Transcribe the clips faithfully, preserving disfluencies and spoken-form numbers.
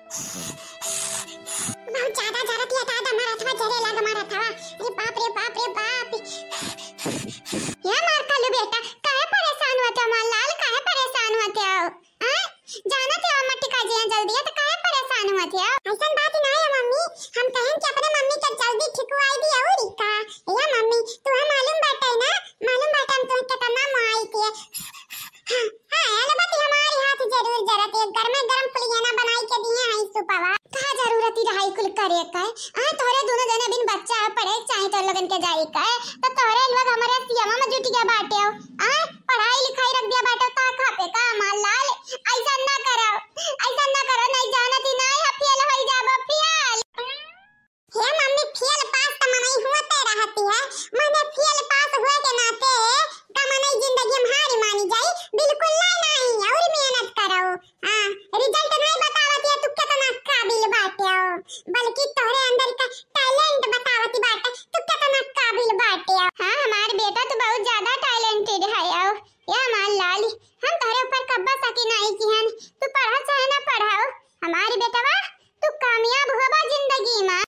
बहुत ज्यादा जरत है दादा, हमार हथवा जरे लाग, हमार हथवा। अरे बाप रे बाप रे बाप। या हमार कल्लू बेटा, काहे परेशान होत हो हमार लाल, काहे परेशान होत हो? आय, जानत हो मट्टी का जिया जल्दी है तो काहे परेशान होत हो? ऐसन बात ना है मम्मी, हम कहेन कि अपने मम्मी के जल्दी ठिकवाई दी और का। या मम्मी, तुहे मालूम बाटे ना, मालूम बाटे हम तुहे कितना मोहाई के। हाँ, हाँ, अलबत्त हमारी हाथ जरूर जरत है, गरमे गरम फुलगेना बनाई के दिए हैं सुपवा। का जरूरत ही रहा कुल करे का? हाँ, तोहरे दोनों जने बिन बच्चा है, पढ़े चाहे तो लोगन के जाए का, तो तोहरे लोग हमारे सियामा में जुट गया बाटे हो। हाँ, पढ़ाई लिखाई रख दिया बाटे, का खापे का हमार लाल? ऐसा ना करो, ऐसा ना करो, नहीं जानत ही ना है, फेल होई जाबो, फेल। हे मम्मी, फेल पास त मनई होते रहती है, मने फेल पास हुए के नाते का मनई जिंदगी में हारी मानी जाई? बिल्कुल नहीं, नहीं, और मेहनत करो। हाँ, result नहीं बतावत है तू कितना काबिल बाटे हो, बल्कि तोहरे अंदर का talent बतावत बाटे तू कितना काबिल बाटे हो। हाँ, हमार बेटा तो बहुत ज्यादा talented है हो। या हमार लाल, हम तोहरे ऊपर कब्बा शक नहीं किहन, तू पढ़ा चाहे ना पढ़ाओ, हमार बेटवा तू कामयाब होबा जिंदगी में।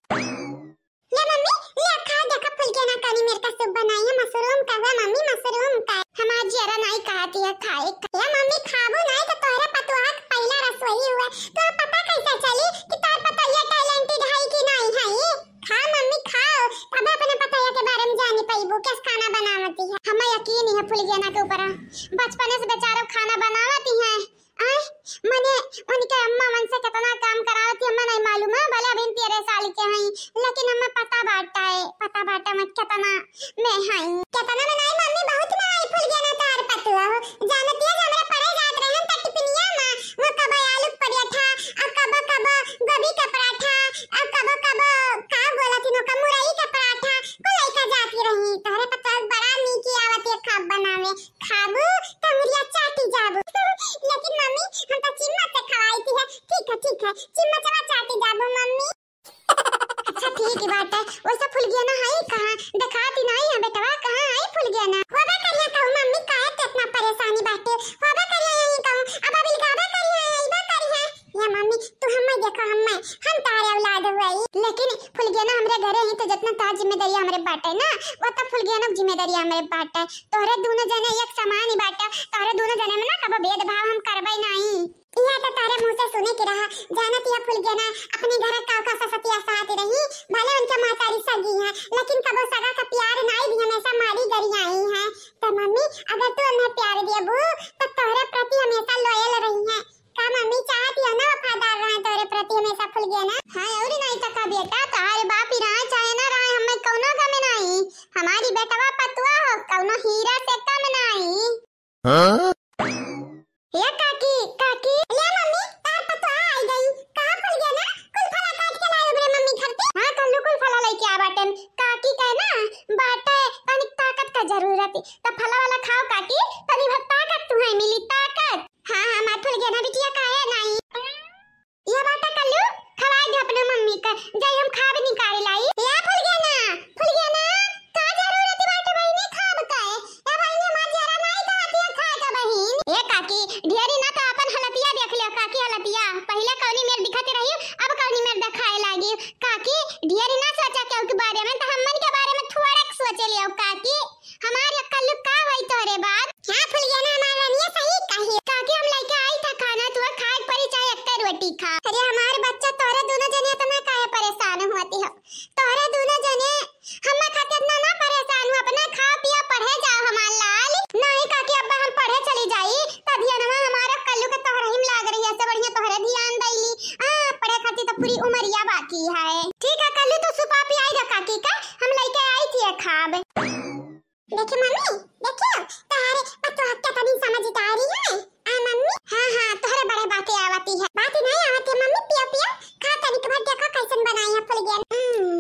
ले मम्मी, ले खा, देखा फुलगेना कानी मेर का सूप बनाई है, mushroom का हुआ मम्मी, mushroom का। हमार जियरा नाई कहती है खाए का। ले मम्मी, खाबू नाई तो तोहरे पतोहा के पहला रसोई हुआ, तो पता कैसे चली कि तोहर पतोहिया talented है कि नहीं है? खा मम्मी, खाओ, तब अपने पतोहिया के बारे में जानी पैबू, कैसे खाना बनावती है। हमें यकीन ही है फुलगेना के ऊपर, बचपने से बेचारो खाना बनावती है। आय, मने उनके अम्मा मन से कितना काम करावत ही, हमें नहीं मालूम है, भले अभी तेरह साल के हैं, लेकिन हमें पता बाटा है, पता बाटा हमें कितना में है। कितना में नहीं मम्मी, बहुत में आई फुलगेना तार पतुआ हो। जानती है, जब हमरा पढ़े जात रहे हम त टिफिनिया में, वो कब आलू के पराठा, और कब कब गोभी के पराठा, और कब कब का बोला थी नो का मुरई के पराठा, को लइका जाती रही। तोहरे पतुआ बड़ा नीक आवत है खाब बनावे। खाबू त अंगुरिया चाटी जाबू। लेकिन मम्मी, हम तो चिम्मच से खवाई थी है। ठीक है, ठीक है, चिम्मचवा चाटी जाबू मम्मी। अच्छा ठीक ही बात है। वैसे फुलगेना है कहाँ? दिखाती नहीं है बेटवा, कहाँ है फुलगेना? होबे करिया कहूँ मम्मी, काहे ते इतना परेशानी बाटे? होबे करिया यहीं कहूँ, अब अभी गाबे करिया, अइबे करिया। या मम्मी, तू हम्मे देखो, हम्मे, हम तारे औलाद हुई। लेकिन फुलगेना हमरे घरे ही तो जितना तार जिम्मेदारी हमरे बाटे ना, वो तो फुलगेना की जिम्मेदारी हमरे बाटे। तोहरे दोनों जने एक समान ही बाटे, तोहरे दोनों जने में ना कबो भेदभाव हम करबे नहीं। यह तो तोहरे मुंह से सुने के रहा, जानत यह फुलगेना अपने घर का का ससतिया साथ रही, भले उनके महतारी सगी है, लेकिन कबो सगा का प्यार नाई भी हमेशा मारी गरियाई है। तो मम्मी, अगर तू उन्हें प्यार देबू, तो तोहरे प्रति हमेशा loyal रही है। का मम्मी चाहती है ना वफादार रहे तोरे प्रति हमेशा फुलगेना? हाँ, और नहीं तो का बेटा, तोहरे बाप ही रहे चाहे ना रहे, हमें कौनो गम नहीं। हमारी बेटवा पतुआ हो, कौनो हीरा से कम नहीं। हाँ? ए काकी, काकी। ले मम्मी, तार पतुआ आई गई। कहाँ फुलगेना? कुल फला काट के लाए उबरे मम्मी घर पे। हाँ, कल्लू कुल फला लेके आ बाटन। काकी कहे ना, बाटे तनिक ताकत का जरूरत है। त फला वाला खाओ काकी, तनी भर ताकत तुम्हें मिली, ताकत। हाँ, हाँ, हमार फुलगेना बिटिया काहे नहीं? या बाटा कल्लू, खवाए दे अपने मम्मी का, जाई हम खाब निकाल लाई। या फुलगेना, फुलगेना, का जरूरत बाटे बहिनी खाब का? या बहिनी, हमार जरा नाई कहत है खाए का बहिन। ए काकी, ढेरी ना तो अपन हलतिया देख ले, काकी हलतिया। पहिले कौनी मेर दिखत रही, अब कौनी मेर दिखाए लागी। काकी, ढेरी ना सोचा केहू के बारे में, तो हमन के बारे में थोड़ा सोचे लियो काकी। हमार कल्लू का होई तोहरे बाद? हाँ फुलगेना, हमार रनिया सही कही। काकी हम लेके आई था खाना, तू खाए परी चाहे एक रोटी खा। अरे हमार बच्चा, तोहरे दोनों जने इतना काहे परेशान होती हो? तोहरे दोनों जने हम्मा खातिर इतना ना परेशान हो, अपना खा पिया पढ़े जाओ हमार लाल। नहीं काकी, अब हम पढ़े चली जाई, त धियानवा हमारा कल्लू के तोहरे ही में लाग रही है, से बढ़िया तोहरे ध्यान दैली। आ, पढ़े खातिर तो पूरी उमरिया बाकी है। ठीक है कल्लू, तू सुपा पियाई दा काकी का, हम लेके आई थी खाब। देखी मम्मी, देखियो, तोहरे पतोह के तनी समझदारी है। आ मम्मी, हाँ, हाँ, तोहरे बड़े बातें आवती है। बात नहीं आवती है मम्मी, पियो, पियो, खा तनिक भर देखो कैसन बनाई है फुलगेना। हम्म,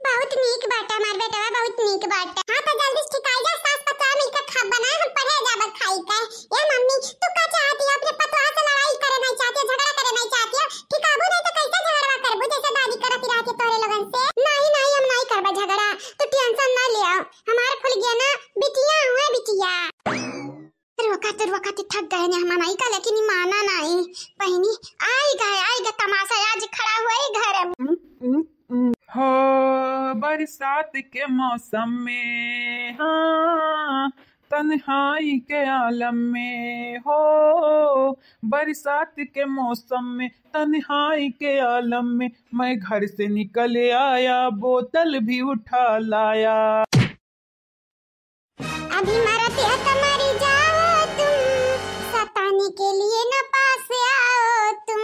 बहुत नीक बाटा हमार बेटवा, बहुत नीक बाटा। हाँ, तो जल्दी से ठिकाई जा, सास पतोह मिलकर खा बनाए, हम पढ़े जाबे खाई का। ए मम्मी, तू का चाहती है? अपने पतोह से लड़ाई करे नहीं चाहती है, झगड़ा करे नहीं चाहती है? ठिकाबू नहीं तो कैसे झगड़वा करबू, जैसे दादी करती रहती है तोहरे लोगन से? नहीं, नहीं, हम नहीं करबे झगड़ा, तू tension ना लियो। हमार फुलगेना बिटिया हुए बिटिया। रोका तो रोका तो थक गए ने हम माई का, लेकिन ई माना नहीं। बहिनी, आई गए, आई गए तमाशा, आज बरसात के मौसम में, हाँ, तन्हाई के आलम में, हो, बरसात के मौसम में, तन्हाई के आलम में, मैं घर से निकल आया, बोतल भी उठा लाया। अभी मरत है तो मरी जाओ तुम, सताने के लिए न पास आओ तुम,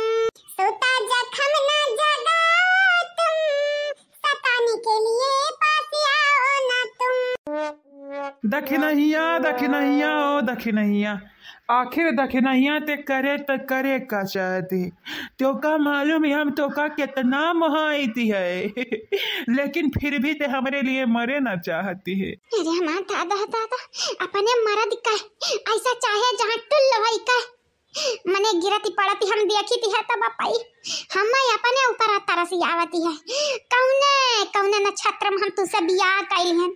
सोता जख्म न जगाओ तुम, सताने के लिए पास आओ ना तुम। दखिनहिया, दखिनहिया, ओ दखिनहिया, आखिर दखिनहिया ते करे त करे का चाहती? तोका मालूम है हम तोका कितना मोहाइती है, लेकिन फिर भी ते हमरे लिए मरे ना चाहती है। अरे हमार दादा, दादा, अपने मरद का ऐसा चाहे जहाँ टुल्ल होई का, मने गिरती पड़ती हम देखी थी है तब पाई, हम अपने ऊपर तरस आवती है। कौने, कौने नक्षत्र में हम तुसे बियाह कैली हन,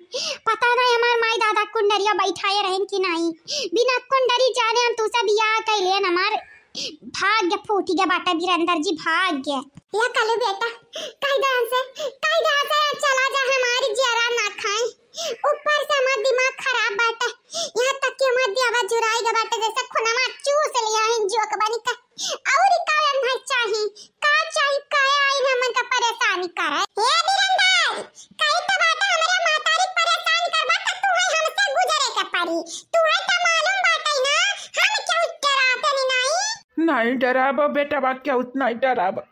पता नहीं हमार माई दादा कुंडरिया बैठाए रहन कि नहीं, बिना कुंडरी जाने हम तुसे बियाह कैली हन। हमार भाग्य फूट गया बाटा बीरेंद्र जी, भाग्य। या कलू बेटा, कायदा से, कायदा से चला जा, हमारी जियरा ना खाए। ऊपर से हमार दिमाग खराब बाटे, यहाँ तक कि हमार दियावा जुराई गए बाटे, जैसे खुनमा चूस लिया है जोक बनी का। और का अन्हर चाही, का चाही, काहे आई हमन का परेशानी करे? हे बीरेंद्र, कहीं तो बाटे हमरे महतारी परेशान करबा त तू है हमसे गुजरे के पड़ी। तू है तो मालूम बाटे ना, हम क्यों डराते नहीं? नहीं डराबो बेटा, बा क्या उतना ही डराबो।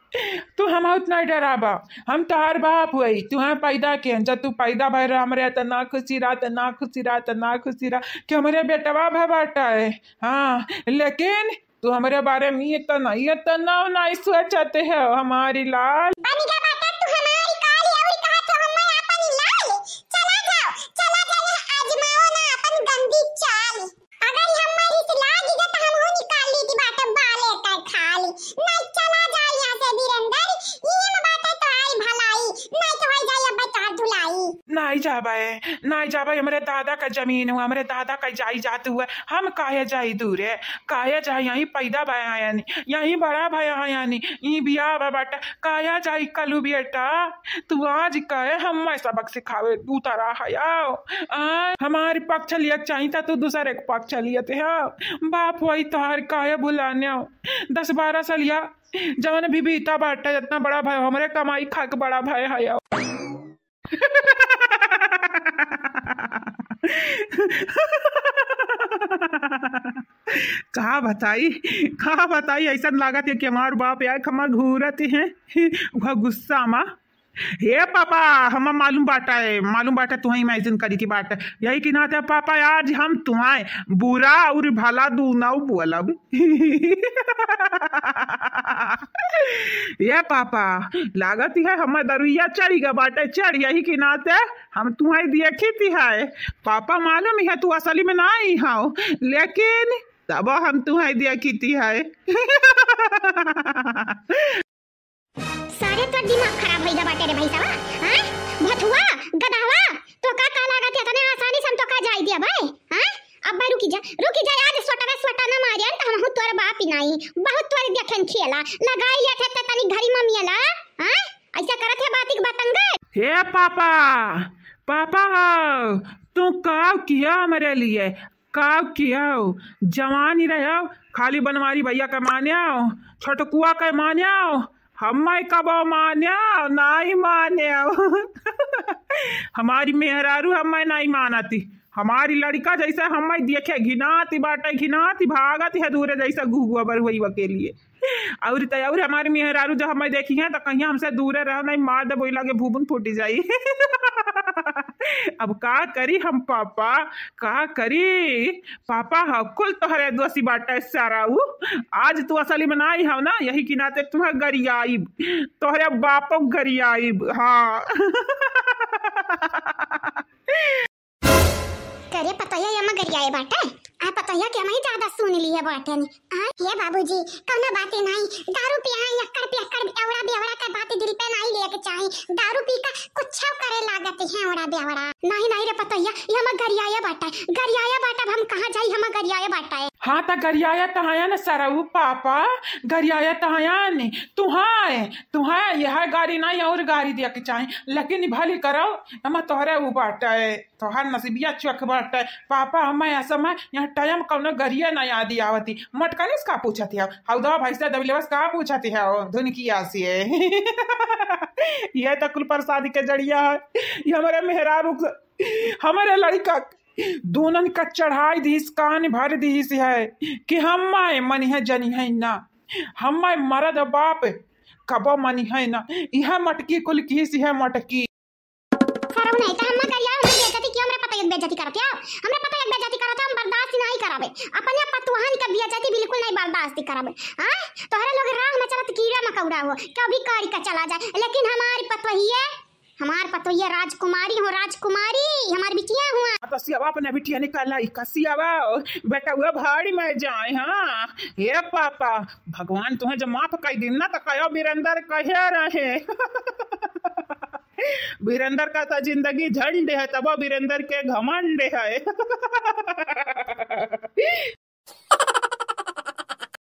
तू हम उतना डराबा, हम तोहार बाप हुई, तुहे पैदा किहन, जब तू पैदा भय रहा हमरे त ना खुशी रहा, त ना खुशी रहा, त ना खुशी रहा कि हमरे बेटवा भय बाटा है। हाँ, लेकिन तू हमरे बारे में ये तो नहीं, ये तो ना, नहीं सोचते है हमारी लाल। बन गया बाटा तू हमारी काली, और कहा तो हम अपन लाल। चला जाओ, चला जाओ, आजमाओ ना अपन गंदी चाल। अगर ई हमारी से लागी गए तो हम हो निकाल ली थी बाटे बाले का खाली। नहीं चला जाए यहाँ से बीरेंद्र, ये में बाटे तो आई भलाई, नहीं तो होई जाए अब बेकार धुलाई। नहीं जाबे, नहीं जाबे, हमरे दादा का जमीन हुआ, हमरे दादा का जायदाद हुआ, हम काहे जाई दूरे, काहे जाई, यहीं पैदा भया यानी, यहीं बड़ा भया यानी, ई बियाह बा बाटे, काहे जाई कलू बेटा, तू आज काहे हमें सबक सिखावे उतरा है आओ। आ, हमारी पक्ष लिया के चाही था, तू दूसरे के पक्ष लिया थे हो। बाप वही तोहार काहे भुलाने हो। दस बारह साल या जवन भी बीता बाटे, इतना बड़ा भाई, हमरे कमाई खा के बड़ा भाई है आओ। का बताई, का बताई, ऐसा लागत है कि हमार बाप यार खमा घूरत हैं, वह गुस्सा मा। हे पापा, हमा मालूम बाटा है, मालूम बाटा तुहैं imagine करी की बाटा है। यही की नाते पापा, आज हम तुहैं बुरा और भला दूनौ बोलब। ये पापा, लागत है हमा दरुइया चढ़ी गा बाटे, चढ़ यही की नाते हम तुहैं देखी थी है। पापा मालूम है तू असली में नाहीं हौ, लेकिन तब हम तुहैं देखी थी है। सारे तोर दिमाग खराब होई गा बाटे रे भैंसवा, हाँ? भथुआ, गदहवा, तोका का लागत है इतने आसानी से हम तोका जाई दिया भाई, हाँ? अब भाई रुकी जा, रुकी जा, आज सोटवे सोटा ना मारियन त हमहू तोर बाप ही नाहीं, बहुत तोर देखेन खेला, लगाई लेत है ते तनी घरी ममियला, हाँ? ऐसा करत है बातिक बतंगड़। हे पापा, पापा हो, तू का किया हमरे लिए? का किया हो? जवानी रहे हो, खाली बनवारी भैया के माने हो, छोटकुआ के माने हो, हम्मे कबो माने हो, नाहीं माने हो। हमारी मेहरारू हम्मे नाहीं मानती, हमारी लड़का जैसे हम्मे देखे घिनाती बाटे, घिनाती भागत है दूरे जैसे घुघुआ बरहुआ के लिए। और त और हमारी मेहरारू जब हमें देखी है तो कहीं हमसे दूरे रहो, नहीं मार दे, वही लागे भूबुन फूटी जाई। अब का करी हम पापा, का करी पापा? हो कुल तोहरे दोषी बाटे सारा उ। आज तू असली में नाहीं हो ना, यही की नाते तुम्हें गरियाइब, तोहरे बापो गरियाइब। हाँ। करे पतोहिया, ये मगरिया ये बाटे। आ पतोहिया के हमही ज्यादा सुन ली है बाटे ने। आ, ये बाबूजी, कौनो बात ही नहीं। दारू पिया है, यक्कड़ पियक्कड़, एवड़ा बेवड़ा का बात दिल पे नहीं लेके चाही। दारू पी का कुछ करे लागत है, एवड़ा बेवड़ा। नहीं, नहीं रे पतोहिया, ये मगरिया ये बाटे। गरिया ये बाटे, अब हम कहाँ जाई, हम गरिया ये बाटे। हाँ, त गरियाया त हया न सरऊ पापा, गरियाया त हया न। तुहाय, तुहाय यह गारी नाहीं और गारी दिया के चाही, लेकिन भली करौ, हम तोहरे ऊ बाटे, तोहर नसीबिया चोख बाटे। पापा, हमें असमय यहाँ टाइम कौनो गरिया ना याद आवती। मटकनिस का पूछत है? हौदा भैंसा दबिलवस का पूछत है? ओ, धुनकिया से। ये तो कुल प्रसादी के जड़िया है। ये हमारे मेहरारू क-, हमारे लड़का दोनन का चढ़ाई दीस, कान भर दीस है कि हम माए मनिहे जनिहे ना, हम माए मरद बाप कबो मनिहे ना। यह मटकी कुल कीस है मटकी। सरऊ नहीं तो हम गरिया, हमरे बेइज्जती कियो, हमरे पतोहिया के बेइज्जती करत हो, हमरे पतोहिया के बेइज्जती करत हो, हम बर्दाश्त नहीं कराबे, अपने पतोहन के बेइज्जती बिल्कुल नहीं बर्दाश्त कराबे। हाँ, तोहरे लोग राह में चलत कीड़ा मकौड़ा हो, कभी काढ़ के चला जाए, लेकिन हमारी पतोहिया हमार पतोहिया राजकुमारी हो, राजकुमारी, हमार बिटिया हुआ। हाँ, तो सियावा अपने बिटिया निकाला, ई का सियावा, बेटा हुआ भाड़ी में जाए। हाँ, हे पापा, भगवान तुम्हें जब माफ कर दिन ना, तो कहो बीरेंद्र कहे रहे। बीरेंद्र का तो जिंदगी झंड है, तबो बीरेंद्र के घमंड है।